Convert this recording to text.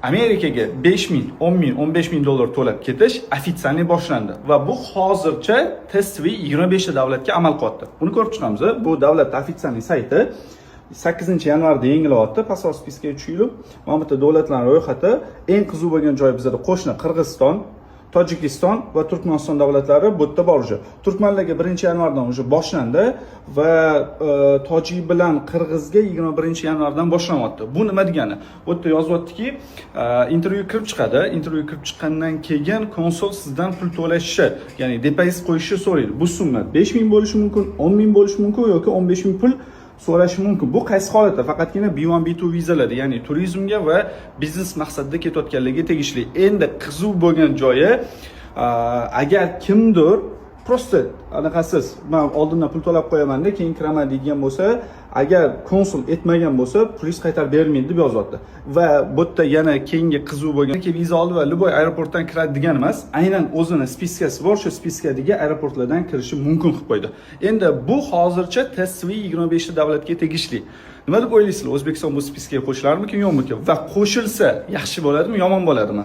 Amerikaga 5 ming, 10 ming, 15 ming dollar to'lab ketish официальный boshlandi va bu hozircha тестовый 25 ta davlatga amal qilyapti. Buni ko'rib chiqamiz. Bu davlat официальный sayti 8 yanvarda yangilayapti. Pastki списка ga tushaylik. Mana bu yerda davlatlar ro'yxati. Eng qiziq bo'lgan joyi bizada qo'shni Qirg'iziston, Tojikiston va Turkmaniston davlatlari bu yerda bor уже. Turkmanlarga 1 yanvardan уже boshlandi va tojik bilan qirg'izga 21 yanvardan boshlanyapti. Bu nima degani? Bu yerda yozyaptiki, intervyu kirib chiqadi. Intervyu kirib chiqqandan keyin konsul sizdan pul to'lashi, ya'ni depozit qo'yishni so'raydi. Bu summa 5 ming bo'lishi mumkin, 10 ming bo'lishi mumkin yoki 15 ming pul so'rashi mumkin. Bu qaysi holatda? Faqatgina B1, B2 vizalarda, ya'ni turizmga va biznes maqsadida ketayotganlarga tegishli. Endi qiziq bo'lgan joyi, agar kimdir просто anaqasiz, man oldindan pul to'lab qo'yamanda, keyin kiraman deydigan bo'lsa, agar konsul aytmagan bo'lsa, pulingiz qaytarib berilmaydi deb yozyapti. Va bu yerda yana keyingi qiziq bo'lgan, viza oldi va любой aeroportdan kiradi degani emas, aynan o'zini списка si bor, o'sha списка dagi aeroportlardan kirishi mumkin qilib qo'ydi. Endi bu hozircha тестовый 25 ta davlatga tegishli. Nima deb o'ylaysizlar? O'zbekiston bu списка ga qo'shilarmikin, yo'qmikin? Va qo'shilsa yaxshi bo'ladimi, yomon bo'ladimi?